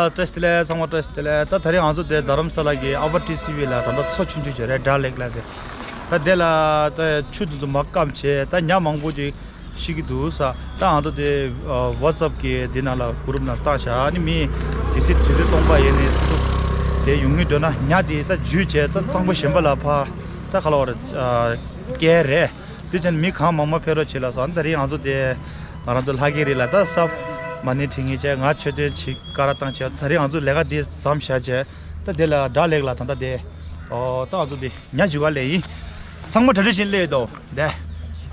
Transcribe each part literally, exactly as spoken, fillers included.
བཀྲ་ཤིས་བདེ་ལེགས། ཚང་མ་བཀྲ་ཤིས་བདེ་ལེགས། ད་དེ་རིང་ང་ཚོ་དེ་རྡ་རམ་ས་ལ་གི་ཨ་བ་ཊི་སི་ཝི་ལ་ད་ལྟ་མཚོ་ཆུང་ཆུང་ཅིག་རེད། ཌལ་ལེག་ལ་ཟེར། ད་དེ་ལ་ད་ཆུ་དེ་ཚོ་མར་སྐམ་བྱས། ད་ཉ་མང་པོ་ཅིག་ཤི་གི་འདུག་ས། ད་ང་ཚོ་དེ་ཝ་ཊི་སི་ཨེབ་གི་དེ་ནང་ལ་གུ་རུབ་ནང་བཏང་བཞག་ཨ་ནི་མི་གལ་སྲིད་དུས་ཚོད་སྟོང་པ་ཡིན་ནས་སུ་དེ་ཡོང་གི་འདུག་ན་ཉ་དེ་ད་འཇུས་བྱས། ད་གཙང་པོ་གཞན་པ་ལ་ཕར་ད་ག་ལ་བར་སྐྱེལ་རེད། དེ་བྱས་ནས་མི་གང་མང་མང་ཕེབས་རོགས་བྱེད་ལ་སོགས། ད་རིང་ང་ཚོ་དེ་ང་རང་ཚོ་ལྷ་སྐལ་རི་ལ་ད་ས་མ་ཎི་བྲི་མཁན་བྱས། ང་མཆོད་རྟེན་ཅིག་ཀ་ར་བཏང་བྱས། ད་རིང་ང་ཚོ་ལས་ཀ་དེ་མཚམས་བཞག་བྱས། ད་དེ་ལ་ཌལ་ལེག་ལ་ད་ལྟ་དེ་ཨོ་ད་ང་ཚོ་དེ་ཉ་འཇུ་ག་སླེབས་ཡིན། ཚང་མ་གྲ་སྒྲིག་བྱས་སླེབས་འདུག་དེ་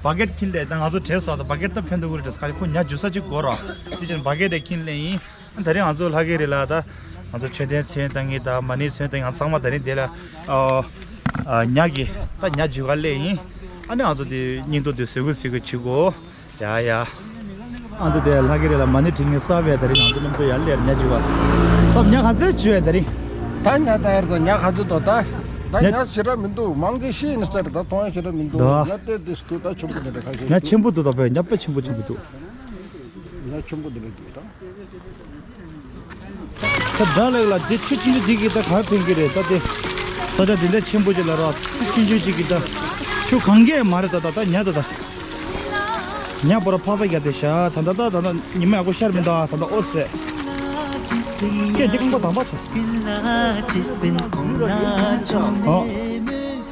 བ་ཀེ་ཊི་འཁྱེར་སླེབས། ད་ང་ཚོ་བྲེལ་སོང་། ད་བ་ཀེ་ཊི་ད་ཕན་ཐོགས་ཀྱི་རེད་ཟེར། ཁ་ཁོ་ཉ་འཇུ་ས་ཅིག་དགོས་ར། དེ་བྱས་ནས་བ་ཀེ་ཊི་འཁྱེར་སླེབས་ཡིན། ད་རིང་ང་ཚོ་ལྷ་སྐལ་རི་ལ་ད་ང་ཚོ་མཆོད་རྟེན་ཚོན་བཏང་གི། ད་མ་ཎི་ཚོན་བཏང་གི། ང་ཚང་མ་ད་རིང་དེ་ལ་ཨོ་ཨ་ཉ་གི་ད་ཉ་འཇུ་ག་སླེབས་ཡིན། ཨ་ནི་ང་ཚོ་དེ་སྙིང་སྟོབས་དེ་བཟོད་དགོས་བཟོད་དགོས་བྱེད་དགོས། ཡ་ཡ། ང་ཚོ་དེ་ལྷ་སྐལ་རི་ལ་མ་ཎི་བྲི་མཁན་གསར་པས་ད་རིང་ང་ཚོ་མཉམ་དུ་ཡར་སླེབས། ཉ་འཇུ་ག་ས། ཉ་ག་ཚོད་འཇུས་པས་ད་རིང་། ད་ཉ་ད་ཡར་ད་ཉ་ག་ཚོད་འདུག་ད་ད་ཉ་ཉ་ཞེ་དྲག་མི་འདུག་མང་གི་ཤི་ཡིན་ཟེར། ད་མཐོང་ཡ་ཞེ་དྲག་མི་འདུག་ད་ཉ་དེ་དེ་སྐུ་ད་ཆེན་པོ་དེ་འདྲ་ཁ་ཤས་ཉ་ཆེན་པོ་འདུག་ད་བས་ཉ་དཔེ་ཆེན་པོ་ཆེན་པོ་འདུག་ཉ་ཆེན་པོ་དེ་འདྲ་འདུག་ད། ད་ཌལ་ལེག་ལ་འདི་ཆུ་ཆུང་ཆུང་འདི་གིས་ད་ག་རེ་ཕན་གྱི་རེད། ད་དེ་ས་ཆ་འདི་འདྲ་ཆེན་པོ་ཅིག་ལ་ར་ཆུ་ཆུང་ཆུང་ཅིག་གིས་ད་ཆུ་གང་གས་མ་རེད། ད་ད་ད་ཉ་ད་ད་ཉ་པོ་ར་ཕག་པ་རྒྱག་དེ་ཤ། ད་ད་ད་ད་ད་ཉི་མ་ཡག་པོ་ཤར་མི་འདུག་ད་ད་ཨོ་སི་རེད། སྐད་འདི་རྐང་པ་དམ་པ་ཆགས་སོང་། ཨོ།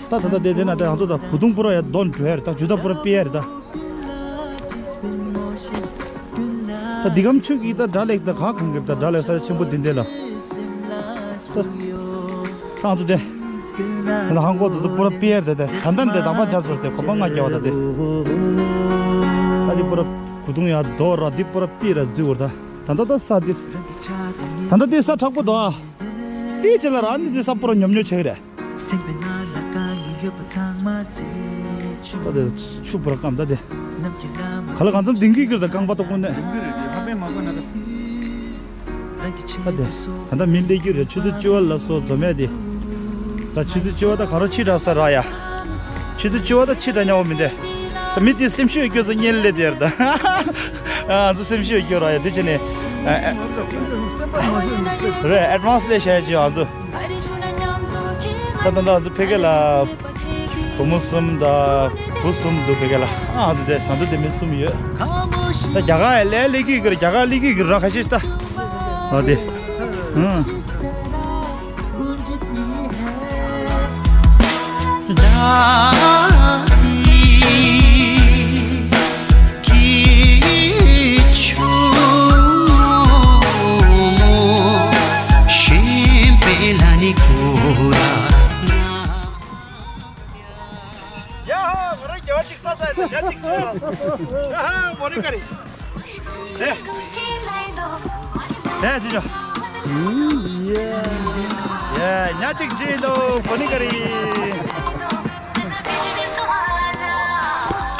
ད་ད་ད་དེ་དེ་ན་ད་ང་ཚོ་ད་གོས་ཐུང་པོ་ར་ཡ་གདོན་འགྲོ་ཡ་རེད། ད་ཇུ་ད་པོ་ར་ཕི་ཡ་རེད་ད། ད་འདི་གམ་ཆུ་གི་ད་ཌལ་ལེག་ད་ག་གང་གི་ད་ཌལ་ལེག་ས་ཆེན་པོ་འདི་འདི་ལ། ད་ང་ཚོ་དེ་ད་ཧང་གོ་དུ་ཚོ་པོ་ར་ཕི་ཡ་རེད། ད་ད་ད་འདི་དམ་པ་ཆགས་སོང་། དེ་གོ་པ་ང་རྒྱལ་བ་ད་དེ་ད་འདི་པོ་ར་གོས་ཐུང་ཡ་རྡོ་ར་འདི་པོ་ར་ཕི་ར་འཛུལ་བར་ད། ད་ད་ད་ས་འདི་ད་ད་འདི་ས་དྲག་པོ་འདུག་ཨ། དེའི་ཆེད་ལ་ར་ནི་འདི་ས་པོ་ར་ཉོབ་ཉོབ་བྱེད་ཀྱི་རེད། ད་དེ་ཆུ་པོ་ར་སྐམ་ད་དེ། ག་ལ་གང་འཚམ་ལྡིང་གི་ཀིར་ད་རྐང་པ་ཏོག་ཀུན་ནས། ད་དེ་ད་ད་མི་སླེབས་རྒྱུ་རེད། ཆུ་ཚོད་བཅུ་པ་ལ་སོ་འཛོམས་ཡ་དེ། ད་ཆུ་ཚོད་བཅུ་པ་ད་ག་རོ་ཕྱི་དྲགས་ས་ར་ཡ། ཆུ་ཚོད་བཅུ་པ་ད་ཕྱི་དྲགས་ཉག་པོ་མི་འདུག་ད་མི་དེ་སེམས་ཤུགས་སྐྱོ་ཚོ་བརྙན་ལས་དེར་ད། ང་ཚོ་སེམས་ཤུགས་སྐྱོ་ར་ཡ་དེ་བྱས་ནས། རེད། ཨེཌ་ཝན་སི་ལས་བྱ་ཡ་ཅིག་ང་ཚོ། ད་ད་ད་ང་ཚོ་ཕ་གི་ལ་བུ་མོ་གསུམ་དང་བུ་གསུམ་འདུག་ཕ་གི་ལ། ཨ་ང་ཚོ་དེ་ང་ཚོ་དེ་མི་གསུམ་ཡོད། ད་རྒྱ་གར་ལས་སླེབས་ཀྱི་ཡོད་ཀྱི་རེད། རྒྱ་གར་སླེབས་ཀྱི་ཡོད་ཀྱི་རེད་ཁ་ཤས་ད། ཨ་དེ། ཨང་། ཡ་ཧོ། ང་རང་རྒྱལ་བ་གཅིག་ས་ས་ཡིན། ཡ་གཅིག་བྱས་ལ་སོང་། ཡ་ཧོ། མོ་ནི་ཀ་རི། ཨེ། ཨེ་ཅི་ཅོ། ཡ། ཡ་ཉ་གཅིག་བྱས་འདུག་མོ་ནི་ཀ་རི།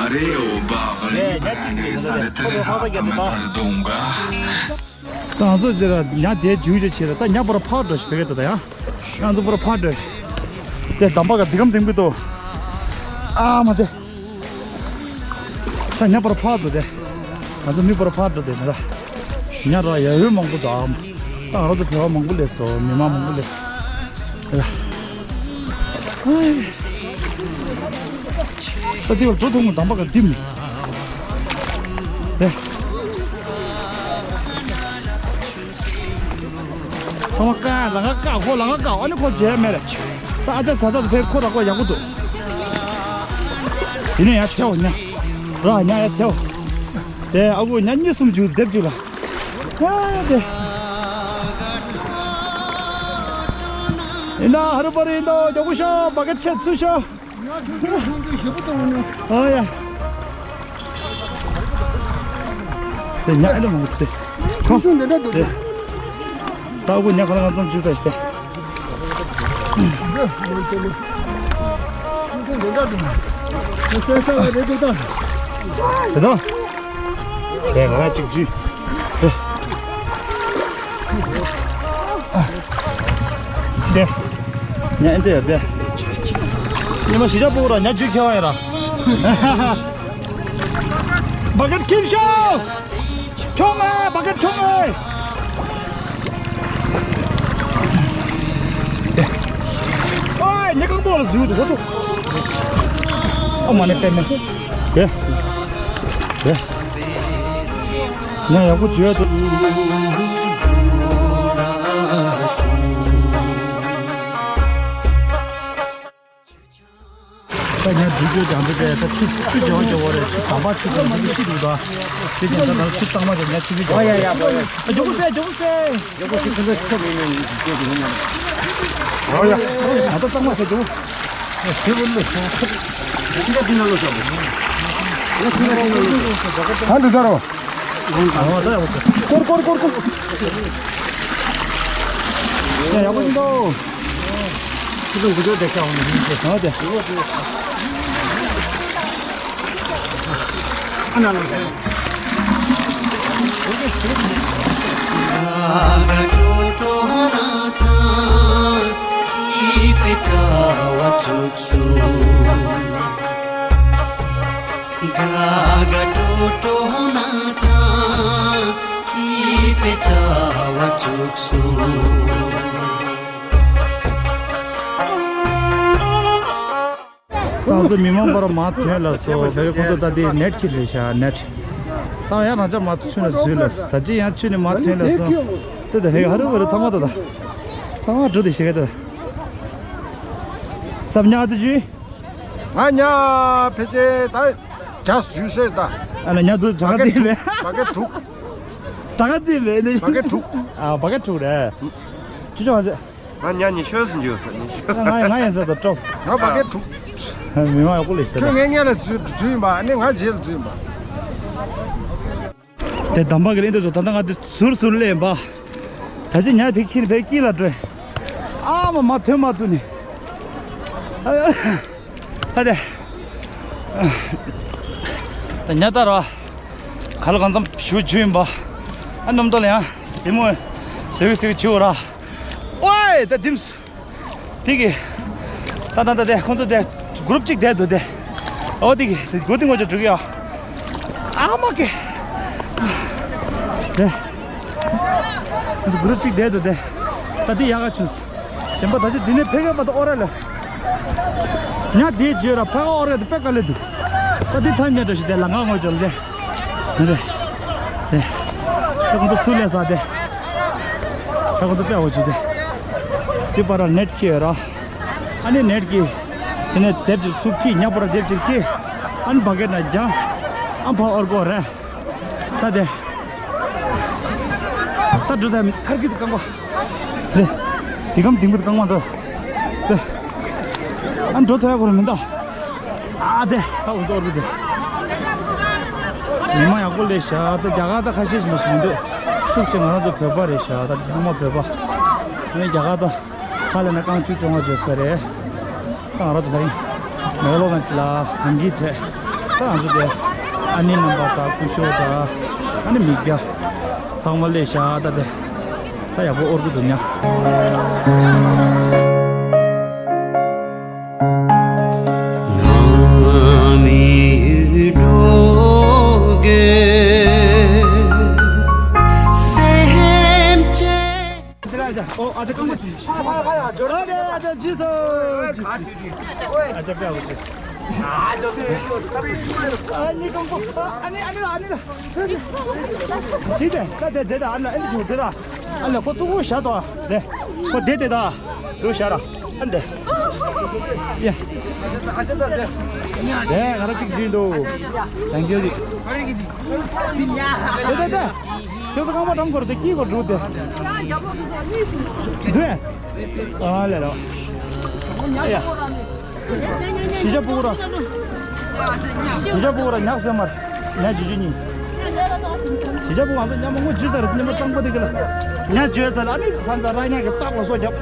ཨ་རེ་ཨོ་བ་ག་ལེ། ཡ་ཉ་གཅིག་བྱས་འདུག་ཁོ་བོ་ཧ་བ་རྒྱབ་འདུག་ད། ད་ང་ཚོ་འདི་ལ་ཉ་དེ་རྒྱུག་རྒྱུ་བྱེད་ལ། ད་ཉ་པོ་ར་ཕར་འགྲོ་ཞིག་ཕ་གི་ད་ད་ཡ། ང་ཚོ་པོ་ར་ཕར་འགྲོ་ཞིག་དེ་འདམ་པ་ག་འདི་གམ་འདེམ་གི་འདུག་ཨ་མ་དེ། ད་ཉ་པོ་ར་ཕར་འགྲོ་དེ། ང་ཚོ་མི་པོ་ར་ཕར་འགྲོ་དེ་ནི་ད། ཉ་ར་ཡ་ཡོད་མང་པོ་འདུག་ཨ་མ། ད་ང་རང་ཚོ་བོད་པ་མང་པོ་སླེབས་སོང་། མི་མང་མང་པོ་སླེབས་སོང་། ཨ། ད་དེ་བར་འགྲོ་ཐུབ་མོ་འདམ་པ་ག་འདིམ། ཨེ། ཚང་མ་ཀ་ལ་ང་ཀ་ཁོ་ལ་ང་ཀ་ཨ་ནི་ཁོ་རྗེས་མེད་རེད། ད་ཨ་ཅག་ཚ་ཚ་དེ་ཕེབས་ཁོ་ར་ཁོ་ཡག་པོ་འདུག་དེ་ནས་ཡར་ཐལ་ཉ། ར་ཉ་ཡར་ཐལ། དེ་ཨ་ཁུ་ཉ་གཉིས་གསུམ་བཅུག་སྡེབ་བཅུག་ལ། ཡ་དེ། ཡིན་ན་ཧ་རུ་པ་རུ་ཡིན་ནོ་མགྱོགས་པོ་ཤོག་བ་ག་ཆད་ཚུར་ཤོག་ཨོ་ཡ། དེ་ཉ་ཨེ་འདྲ་མང་པོ་ཚེ། ཁོང་ཁྱོད་འདི་འདྲ་འདུག་དེ། ད་ཨ་ཁུ་ཉ་ག་ལ་གང་འཚམ་བཅུག་ས་ཞིག་དེ། ཁྱོད་འདི་འདྲ་འདུག་དེ་ད། དེ་ང་གཅིག་བཅུག་དེ། ཉ་འདི་ཡ་དེ། ཉི་མ་ཞི་ཆ་པོ་ར་ཉ་རྒྱུག་ཁྱེར་བ་ཡིན་ར། བ་ག་ཁྱིམ་ཤོག་ཁྱོང་ཨེ། བ་ག་ཁྱོང་ཨེ། ལ་འཛུལ་འདུག་ཧོ་ཏོ། ཨ་མ་ནི་པེ་མེ། དེ། དེ། ང་ཡག་པོ་བྱོས་ཏོ། ད་ཉ་བསྡུས་བཅོས་ཀྱང་འདུག་གས། ད་ཆུ་ཆུ་ལྗང་ལྗང་བོ་རེད། ཆུ་དམ་པ་ཆུ་དང་འདུག་གི་ཤི་འདུག་ད། དེ་ཀྱང་ད་ད་ཆུ་གཙང་མ་ཀྱང་ཉ་ཆུ་བཞི་ཀྱང་། ཨ་ཡ་ཡ་ཡ། ཨ་མགྱོགས་པོ་ཟེར། མགྱོགས་པོ་ཟེར། ཡག་པོ་ཞིག་ཁོ་ཚོ་ཁྱོད་མི་མི་སྐད་དེ་མི་ཉན། ཨོ་ཡ། ང་ད་གཙང་མ་ཟེར་འགྱོ། ཨེ་ཁྱོད་བུ་ལོ་ཤོག་ཁྱི་ཁ་ཏི་ན་ལོ་ཤོག་ཁྱི་ཁ་ཏི་ན་ལོ་ཤོག་གང་དུ་ཟེར་རོ། ཨོ་ད་ཡག་པོ་ཟེར། ཀོར་ཀོར་ཀོར་ཀོར། ཡ་ཡག་པོ་ཞིག་འདུག་ཁྱི་ཁ་འགུལ་སྐྱོད་དེ་ཤ་འོང་ནི་ཡིན་ཏེ། ཨོ་དེ། ད་ཚོ་མི་མང་པར་མ་ཐོན་ལ་སོ། བེ་ཁོ་ཚོ་ད་དེ་ནེཊ་ཁྱེར་རེད་ཤག་ནེཊ། ད་ཡང་རང་ཅག་མ་ཚུད་ན་འཛུལ་ལ་སོ། ད་ཅི་ཡང་ཚུད་ནས་མ་ཐོན་ལ་སོ། དེ་ད་ཧེ་ཧ་རུ་བ་རུ་ཚང་མ་ད་ད་ཚང་མ་འགྲོ་དེ་ཤེས་ག་ད། སབ་ཉག་དུ་ཇུས། ང་ཉ་ཕེ་ཏེ་ད་ཇ་ཇུས་ཤེས་ད། ཨ་ལ་ཉ་དུ་དྲག་ཙི་མེད། བ་གེ་དྲུག་དྲག་ཙི་མེད་ནི། བ་གེ་དྲུག་ཨ་བ་གེ་དྲུག་རེད། ཅི་ཅོག་ཟེར། ང་ཉ་ཉི་ཤུ་ཟིན་རྒྱུ་ཟེར། ཉི་ཤུ། ང་ང་ཡིན་ཟེར་ད་སྤྲོ། ང་བ་གེ་དྲུག་མི་མང་ཡག་པོ་ལས་ཟེར། ཁྱོད་ངའི་སྔོན་ལ་འཛུལ་འཛུལ་ཡིན་པ། ཨ་ནི་ང་རྗེས་ལ་འཛུལ་ཡིན་པ། དེ་འདམ་བག་གི་ལེན་དུ་ཚོ་ད་ལྟ་ང་དེ་ཟུར་ཟུར་ལེན་པ། ད་ཅི་ཉ་ཕེ་ཁྱིར་ཕེ་ཀི་ལ་འགྲོ། ཨ་མ་མ་ཐོན་མ་ཐུ་ནི། ཨ་དེ། ད་ཉ་ད་ར། ག་ལ་གང་འཚམ་ཞུ་རྒྱུ་ཡིན་པ། ཨ་སྣུམ་དོ་ལ་ཡང་སི་མོ་སི་བི་སི་བི་ཆུ་ར། ཨོའི་ད་དིམ་སུ། དེ་གི། ད་ད་ད་དེ་ཁོང་ཚོ་དེ་གུ་རུབ་གཅིག་དེ་འདུག་དེ། ཨོ་དེ་གི་དེ་གུ་དེ་ངོ་ཅོ་འགྲོ་གི་ཡ། ཨ་མ་ཀེ། དེ། གུ་རུབ་གཅིག་དེ་འདུག་དེ། ད་དེ་ཡག་ག་ཆུ། གཞན་པ་ད་ཅི་དེ་ནས་ཕེ་ག་མ་ད་ཨོ་ར་ལ། ཉ་དེ་བརྗོད་ར་ཕ་ག་ཨོ་ར་དེ་པེ་ག་ལེ་འདུག་ད་དེ་ཐ་སྙད་འདྲ་ཞིག་དེ་ལ་ང་ངོ་ཅོ་ལ་དེ། རེད། རེད། ད་ཁོང་ཚོ་ཚུར་ལས་ས་དེ། ད་ཁོང་ཚོ་དཔེ་འོ་ཅི་དེ། དེ་པར་ནེཊ་ཁྱེར་ར། ཨ་ནི་ནེཊ་ཀྱི། དེ་ནས་དེབ་ཅིག་ཚུར་ཁྱེར། ཉ་པོ་ར་དེབ་ཅིག་ཁྱེར། ཨ་ནི་བ་གེ་ན་རྒྱང་། ཨ་ཕ་ཨོར་གོ་རེད། ད་དེ། ད་འགྲོ་ད་མི་ཐར་གི་དུ་རྐང་པ། རེད། དེ་གམ་དིང་པོ་དུ་རྐང་པ་འདུག་དེ། ཨ་འགྲོ་ཐུབ་ཡ་གོ་ར་མི་འདུག་ཨ་དེ་ད་འུ་ཚོ་འོར་བུ་དེ། མི་མང་ཡག་པོ་ལས་ཤག་ད་རྒྱ་གར་ད་ཁ་ཤས་ཤིག་མ་ཞིག་མི་འདུག་ཤུགས་ཆེ་ང་རང་ཚོ་བོད་པ་རེད་ཤག་ད་ཚང་མ་བོད་པ། ཨ་ནི་རྒྱ་གར་ད་ཁ་ལ་ན་རྐང་བཅུ་བཅོ་ལྔ་བཅོ་ས་རེད། ད་ང་རང་ཚོ་ད་རིང་མེག་ལོ་ནང་ལ་གང་གི་ཐད་ད་ང་ཚོ་དེ་ཨ་ནི་རྣམ་པ་དང་སྐུ་ཞབས་དང་ཨ་ནི་མི་རྒྱ་ཚང་མ་ལས་ཤག་ད་དེ། ད་ཡག་པོ་ཨོར་གི་འདུག་ཉ། ཨ་ནི་ཨ་ནི་ཨ་ནི། ཤི་དེ་ད་དེ་དེ་ད་ཨ་ལ་ཨ་ནི་ཆུ་དེ་ད་ཨ་ལ་ཁོ་ཙུ་བོ་ཤ་དོ་དེ་ཁོ་དེ་དེ་ད་དུ་ཤ་ར་ཨ་འདེ་ཡ་དེ་ང་ར་གཅིག་བྱིན་འདུག་དེང་གི་དེ་དེ་དེ་ཁྱོད་ཚོ་རྐང་པ་བཀྲམ་དགོས་རེད་དེ་སྐྱིད་དགོས་འགྲོ་དེ་དེ་ཨ་ལེ་ལོ་ཡ། གཞིས་ཆགས་སྤུ་གུ་ར། གཞིས་ཆགས་སྤུ་གུ་ར་ཉག་སེ་མར། ཉག་ཇུ་ཇུ་གཉིས། གཞིས་ཆགས་སྤུ་གུ་ང་ཚོ་མཉམ་པོ་ངོ་ཇུས་ཚར་མཉམ་པོ་གཙང་པོ་དེ་གི་ལ། ཉག་ཇུས་ཚར་ལ་ཨ་ནི་ས་མཚམས་ར་ཉག་གི་སྟག་ལ་སོ་རྒྱབ།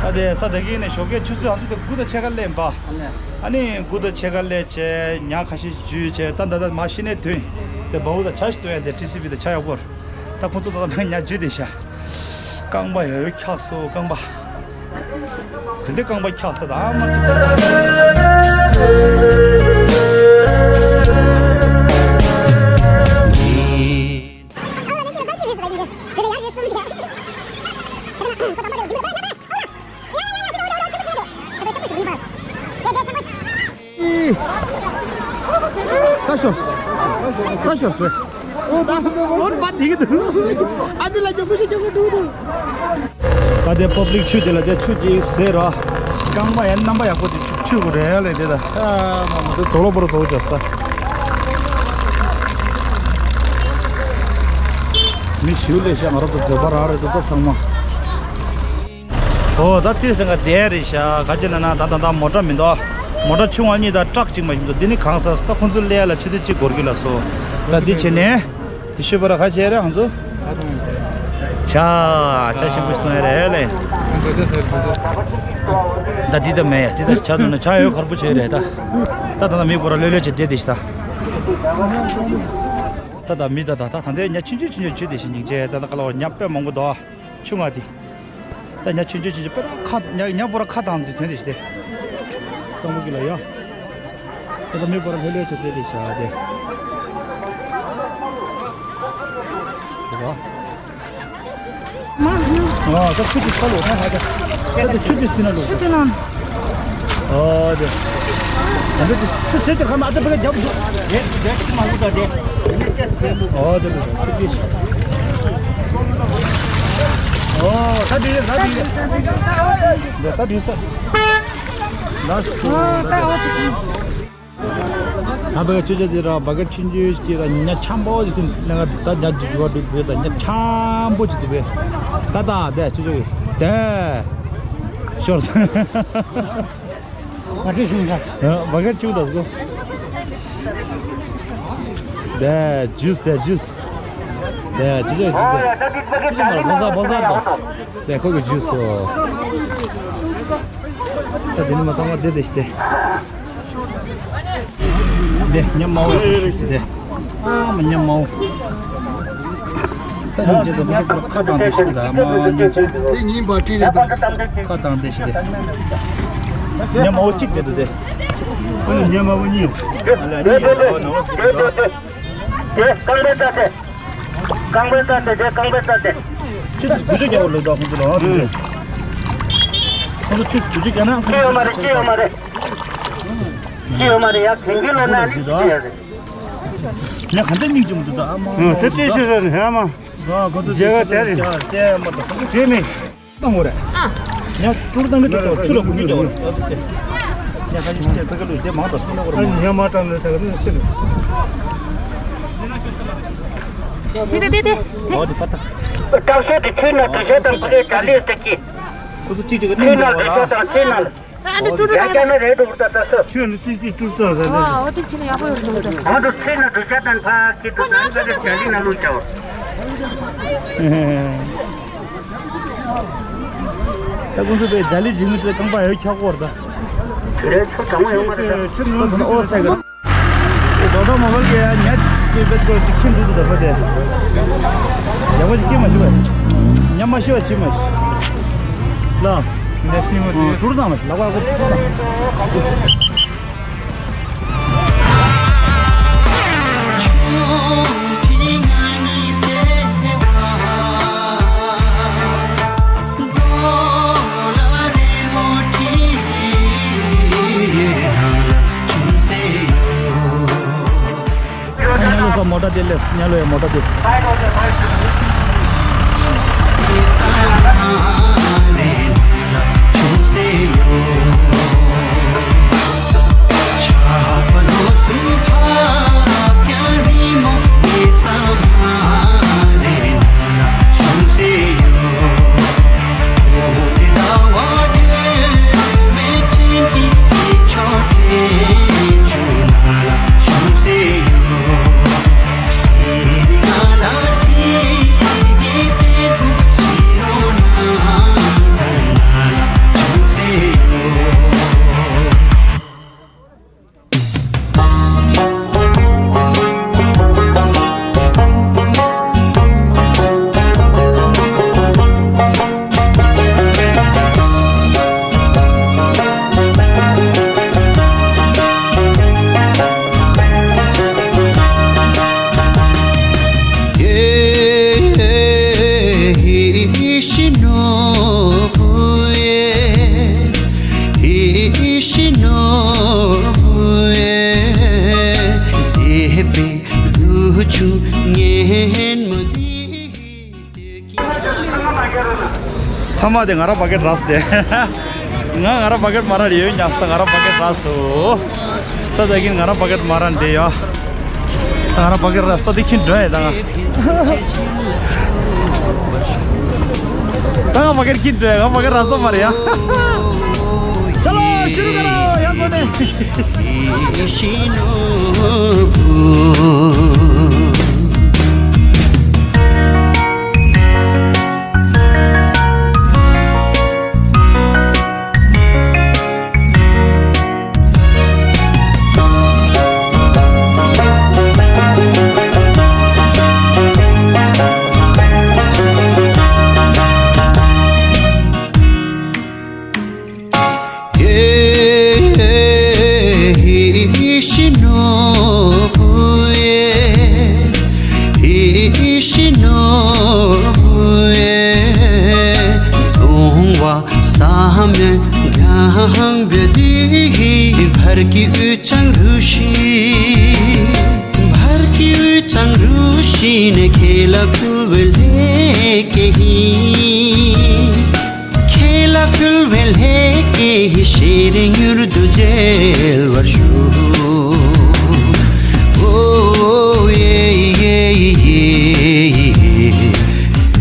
ད་དེ་ས་དེ་གི་ནས་ཞོགས་ཀའི་ཆུ་ཚོད་ང་ཚོ་དེ་དགུ་དང་ཕྱེད་ཀ་སླེབས་པ། ཨ་ནི་དགུ་དང་ཕྱེད་ཀ་སླེབས་བྱས་ཉ་ཁ་ཤས་ཤིག་འཇུས་བྱས་ད་ད་ད་མ་ཤི་ནས་ཐོན། དེ་བའུ་དང་ཇ་ཞིག་བཏོན་ཡ་དེ་ཊི་སི་བི་དང་ཇ་ཡག་པོ། ད་ཁོང་ཚོ་ད་ད་ཉ་འཇུས་དེ་ཤ། རྐང་པ་ཡོད་ཡོད་འཁྱག་སོ་རྐང་པ། དེ་འདྲའི་རྐང་པ་འཁྱག་ས་ད་ཨ་མ། ད་ཤོར། ད་ཤོར་སོང་། ཨོ་ད་ཨོ་ར་བ་དེ་གི་འདུག་ཨ་འདི་ལ་མགྱོགས་པོ་ཞིག་མགྱོགས་པོ་འགྲོ་འདུག་ད་དེ་པབ་ལིག་ཆུ་དེ་ལ་དེ་ཆུ་ཅིག་ཟེར་ར། རྐང་པ་ཡང་རྣམ་པ་ཡག་པོ་དེ་ཆུ་གོ་རེ་ལས་དེ་ད་ཨ་མ་མ་དེ་དོ་ལོ་པོ་ར་དོ་ཅོ་ས། མི་ཞིག་ལས་ཤ་ང་ར་དོ་དོ་པ་ར་རེ་དོ་དོ་ཚང་མ། ཨོ་ད་ཏི་སེང་ག་དེ་རེད་ཤག་ག་ཅི་ན་ན་ད་ད་ད་མོ་ཊ་མི་འདུག་མོ་ཊ་ཆུང་བ་གཉིས་དང་ཊག་གཅིག་མ་ཡིན་འདུག་འདི་ནི་གང་ས་ད་ཁོང་ཚོ་སླེབས་ལ་ཆུ་ཚོད་གཅིག་འགོར་གི་ལ་སོ། ད་འདི་བྱས་ནས་དེ་ཤོད་པ་ར་ག་བྱས་རེད་ང་ཚོ། ཇ། ཇ་ཞིམ་པོ་ཞིག་བཏུང་ཡ་རེད་ལེ། ད་འདི་ད་མེད་འདི་ད་ཇ་བཏུང་ན་ཇ་ཡོད་གར་པོ་བྱས་རེད་ད། ད་ད་ད་མི་པོ་ར་ལོས་ལོས་བྱས་བསྡད་དེ་ཤི་ད། ད་ད་མི་ད་ད་ད་ད་འདི་ཉ་ཆུང་ཆུང་ཆུང་ཆུང་བྱས་དེ་ཤི་སྙིང་རྗེ་ད་ད་ག་ལ་བ་ཉ་དཔེ་མང་པོ་འདུག་ཆུང་ང་དེ། ད་ཉ་ཆུང་ཆུང་ཆུང་ཆུང་དཔེ་ར་ཁ་ཉ་ཉ་པོ་ར་ཁ་དང་དེ་ཐོན་དེ་ཤི་དེ། གཙང་པོ་གི་ལ་ཡ། ད་ད་མི་པོ་ར་ལྷོད་ལྷོད་བྱས་དེ་དེ་ཤ་དེ། དེ་ར། ཨ་ད་ཆུ་དེ་ཁ་ལོ་ཁ་ཁ་ད། ད་ཆུ་དེ་སྟེང་ན་ལོ། ཆུ་དེ་ན། ཨོ་དེ། ཨ་འདི་དེ་ཆུ་ཟེར་དེ་ཁ་མ་ཨ་ད་བེ་རྒྱབ་འདུག་དེ་དེ་ཆུ་མ་ལུག་ད་དེ། ཨོ་དེ་ཆུ་དེ། ཨོ་ད་དེ་ད་དེ། ད་དེ་ས། ལ་སུ། ད་བེ་ཆུ་ཆ་དེ་ར་བ་ག་ཆུ་ཆུ་དེ་ར་ཉ་འཁྱམ་པོ་ཞིག་དེ་ནང་ད་ཉ་ཇུ་ཇུ་བ་འདུག་བེ་ད་ཉ་འཁྱམ་པོ་ཞིག་དེ་བེ། ད་ད་དེ་ཆུ་ཆུ་དེ། ཤོར་སོང་། ང་ཁྲིད་བྱུང་ད། ཨ་བ་ག་ཆུ་ད་སྒོ། དེ་ཇུས་དེ་ཇུས། དེ་ཇུས་ཇུས་དེ། ཇུས་མ་ར་བོ་ཟ་བོ་ཟ་དང་། དེ་ཁོ་གི་ཇུས་སོ། ད་དེ་ནི་མ་ཚང་མ་དེ་དེ་ཤི་དེ། དེ་ཉ་མ་བོ་ཡག་པོ་ཞིག་དེ། ཨ་མ་ཉ་མ་བོ། ད་ཉིན་བྱེད་དུ་ཁོ་ཚོ་ཁ་བཏང་དེ་ཞིག་ད་མ་ཉིན་བྱེད། དེ་ཉིན་པ་ཁྲིད་རེད་ད། ཁ་བཏང་དེ་ཞིག་དེ། ཉ་མ་བོ་གཅིག་དེ་འདུག་དེ། ཁོ་ཚོ་ཉ་མ་བོ་གཉིས། ཨ་ལ་གཉིས་ཡོད་ནང་ལོགས་གཅིག་འདུག་དེ་རྐང་པའི་རྩ་དེ། རྐང་པའི་རྩ་དེ་དེ་རྐང་པའི་རྩ་དེ། ཁྱོད་ཚོ་དགུ་ཚོད་རྒྱག་པ་ལོས་དོགས་ཁོང་ཚོ་ལ་ཨང་དེ། ཁོང་ཚོ་ཁྱོད་ཚོ་དགུ་ཚོད་རྒྱག་ན་ཁོང་ཚོ་ཅི་ཡོད་མ་རེད་ཅི་ཡོད་མ་རེད། ཅི་ཡོད་མ་རེད་ཡ་དེང་གི་ལོ་ན་ནི་ཅི་ཡོད་རེད། ངས་ག་འདྲ་མིག་ཅུང་འདུག་ད་ཨ་མ། ཨ་དེ་སྤྲད་ཤེས་ས་ནི་ཧ་མ། ཨ་ཁོ་ཚོ་མཇལ་ཁ་དེ་རེད། ཅག་ཅག་མ་གཏོགས་ཁོ་ཚོ་བྲིས་མེད། བཏང་དགོས་རེད། ཨ། ཉ་ཀྲུར་བཏང་གི་འདུག་ད་ཆུ་ལ་འགུལ་རྒྱུ་རྒྱག་དགོས་རེད། ཉ་ཁ་ཤས་ཤིག་ཕ་གི་ལུས་དེ་མང་དྲགས་སོང་ན་གོ་རེད་མ། ཉ་མ་དྲགས་ནས་ཟ་གི་འདུག་ཤི་ནས། དེ་དེ་དེ་དེ། ཨོ་དེ་ཕ་ད། སྐྲག་ཤོས་དེ་ཁྱོད་ན་དུ་ཤོད་དང་ཁོ་ཚོའི་གྲ་ལས་དེ་ཀྱི། ཁོ་ཚོ་གཅིག་གཅིག་གི་ཁྱོད་ན་དུ་ཤོད་དང་ཁྱོད་ན། ཨ་འདི་ཀྲུ་ཀྲུ་ཡ་ཀྱ་ན་རེད་འགྲོ་གི་ད་ད་ས། ཁྱོད་ནི་ཏི་ཏི་ཀྲུ་ཀྲུ་ཟ་ཟ། ཨ་འོ་དེ་ཁྱོད་ནི་ཡག་པོ་ཡོད་འགྲོ་གི་ད། ང་ཚོ་ཁྱོད་ནི་དུ་ཤོད་དང་ཕ་ཀི་དུ་ད་ང་ཚོ་གྲ་ལས་ན་ལུག་ཅའོ། ད་ཁོང་ཚོ་པའི་རྒྱ་ལི་འཇིགས་མི་ཚོའི་རྐང་པ་ཡོད་ཁྱག་པོ་རེད་ད། རེད་ཚོ་གྲང་མོ་ཡོད་མ་རེད་ད། ཁྱོད་ནང་ཚོ་ཨོ་ས་གི་རེད། ཌོག་ཊར་མོ་བལ་གྱི་ཉ་དེ་བེད་ཀོ་ཅིག་ཁྱིམ་དུ་དུ་ད་པ་དེ། ཡག་པོ་ཅིག་ཁྱིམ་མ་ཤི་བ། ཉ་མ་ཤི་བ་ཅི་མ་ཤི། ལ། ཉ་ཤི་མ་ཤི། ཏུར་དང་མ་ཤི་ལག་པ་ཀོ་ཏུར་དང་། ཉ་ལོ་ས་མོ་ཊ་དེ་ལས་ཉ་ལོ་ཡ་མོ་ཊ་དེ། ངན་མོ་འདི། ཐ་མ་དེ་ང་རང་བ་ཀེ་ཊི་རག་སྟེ། ང་ང་རང་བ་ཀེ་ཊི་མ་རག་ཡོད་ཉག་ད་ང་རང་བ་ཀེ་ཊི་རག་སོ། ས་ད་གིན་ང་རང་བ་ཀེ་ཊི་མ་རག་འདི་ཡོད། ད་ང་རང་བ་ཀེ་ཊི་རག་ས་དེ་ཁྱིན་འགྲོ་ཡ་ད་ང་། ད་ང་བ་ཀེ་ཊི་ཁྱིན་འགྲོ་ཡ་ང་བ་ཀེ་ཊི་རག་ས་མ་རེད་ཡ། ཅ་ལོ་ཤུ་རུ་ཀ་རོ་ཡ་གོ་ནེ། ཁྱེད་ལ་ཕུལ་བའི་ལྷས་སྐྱེས་ཤེས་རིག་མྱུར་དུ་མཇལ་བར་ཤོག་ཨོ་ཡེ་ཡེ་ཡེ་ཡེ་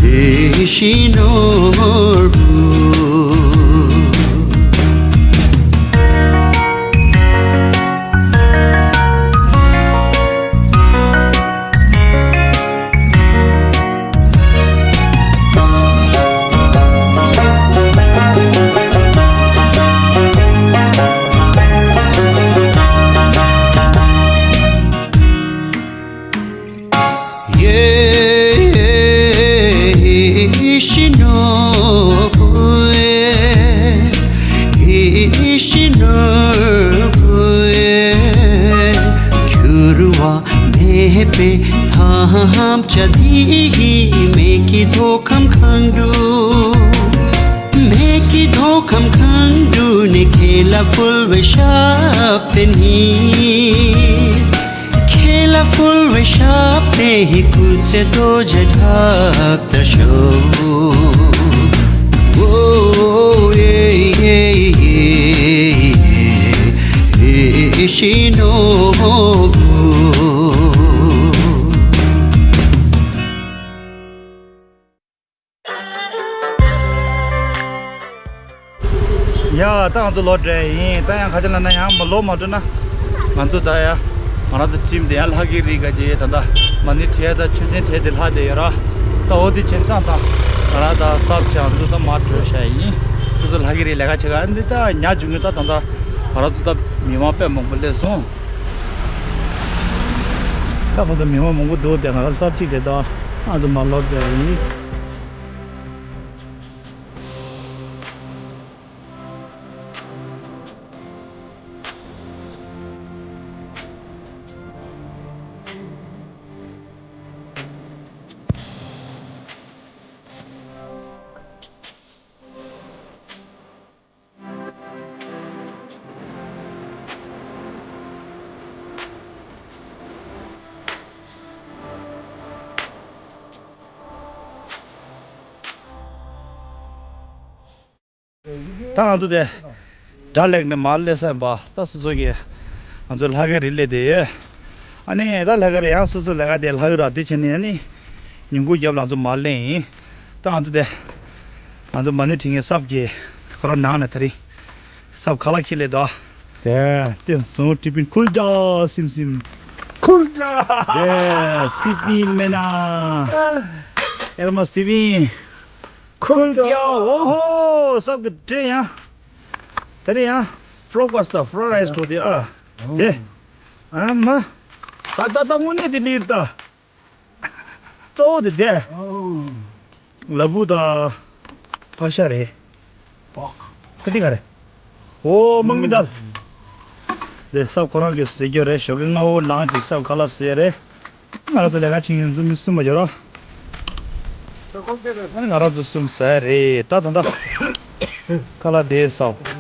ཡེ་ཤི་ནོར་བུ། མེད་པའི་ཐམས་ཅད་འདི་མེད་ཀྱི་མདོ་ཁམས་མཁའ་འགྲོ། མེད་ཀྱི་མདོ་ཁམས་མཁའ་འགྲོ་ནས་ཁྱེད་ལ་ཕུལ་བའི་ཞབས་བརྟན་ནི། ཁྱེད་ལ་ཕུལ་བའི་ཞབས་བརྟན་ནི་སྐུ་ཚེ་རྡོ་རྗེ་བྲག་ལྟར་ཤོག་ཨོ་ཡེ་ཡེ་ཡེ་ཡེ་ཤི་ནོར་བུ། ཡ་ད་ང་ཚོ་ལོག་འགྲོ་ཡིན། ད་ཡང་ག་ཅི་ལ་ན་ཡང་མ་ལོག་མ་འགྲོ་ན། ང་ཚོ་ད་ཡ་ང་རང་ཚོ་ཊིམ་དེ་ཡང་ལྷ་གི་རི་ག་ཅེ་ད་ད་མ་ཎི་བྲིས་ད་མཆོད་རྟེན་བྲིས་དེ་ལྷ་དེ་ཡོད་ར། ད་འོ་དེ་ཆེན་ཀྲང་ད་ང་རང་ད་སབ་ཆ་ང་ཚོ་ད་མ་འགྲོ་ཤ་ཡིན། སོ་སོ་ལྷ་གི་རི་ལས་ཀ་བྱེད་ག་འདི་ད་ཉ་འཇུ་ངོས་ད་ད་ད་ང་རང་ཚོ་ད་མི་མང་དཔེ་མང་པོ་སླེབས་སོང་། ད་ཁོ་ཚོ་མི་མང་མང་པོ་འདུག་དེ་ང་རང་སབ་ཅིག་དེ་ད་ང་ཚོ་མ་ལོག་དེ་ཡིན། ད་ང་ཚོ་དེ་སྒྲ་ལེགས་ནས་མར་སླེབས་ས་ཡིན་པ། ད་སོ་སོ་གི་ང་ཚོ་ལྷ་ཁང་རི་སླེབས་དེ་ཡོད། ཨ་ནི་ད་ལྷ་ཁང་རི་ཡང་སོ་སོ་ལས་ཀ་དེ་ལྷ་ཁང་ར་དེ་བྱས་ནས་ཨ་ནི་ཉིན་གུང་རྒྱབ་ལ་ང་ཚོ་མར་སླེབས་ཡིན། ད་ང་ཚོ་དེ་ང་ཚོ་མ་ཎི་བྲིས་མཁན་སབ་ཀྱི་ཁོ་རང་ནང་ནས་དེ་རིང་སབ་ཁ་ལག་ཁྱེར་སླེབས་དོ། དེ་བསྟན་སོང་ཀྲི་པིན་ཁུལ་ཇ་སིམ་སིམ། ཁུལ་ཇ། དེ་སི་པིན་མེ་ན། ཨེ་མ་སི་པིན། ཁུལ་ཇ། ཡ་ཨོ་ཧོ་སབ་ཀྱི་དྲན་ཡ། དེ་རེད་ཡ། ཕྲོ་ཀ་སི་ད་ཕྲོ་ར་ཡི་སི་ཁོ་དེ་ཨ། དེ། ཨ་མ། ད་ད་ད་དངོས་གནས་དེ་ལིར་ད། གཙོ་བོ་དེ་དེ། ལ་ཕུག་དང་ཕག་ཤ་རེད། ད་འདི་ག་རེད། ཨོ་དམག་མི་དར། དེ་སབ་ཁོ་རང་གི་ཟས་རྒྱུ་རེད། ཞོགས་ཀའི་སྔ་བོ་ལངས་ཅིག་སབ་ཁ་ལག་ཟས་རེད། ང་རང་ཚོ་ལས་ཀ་བྱེད་མཁན་ཚོ་མི་གསུམ་པ་ཡོད་ར། ང་རང་ཚོ་གསུམ་ཟ་རེད་ད་ད་ད། ཁ་ལག་དེ་སབ།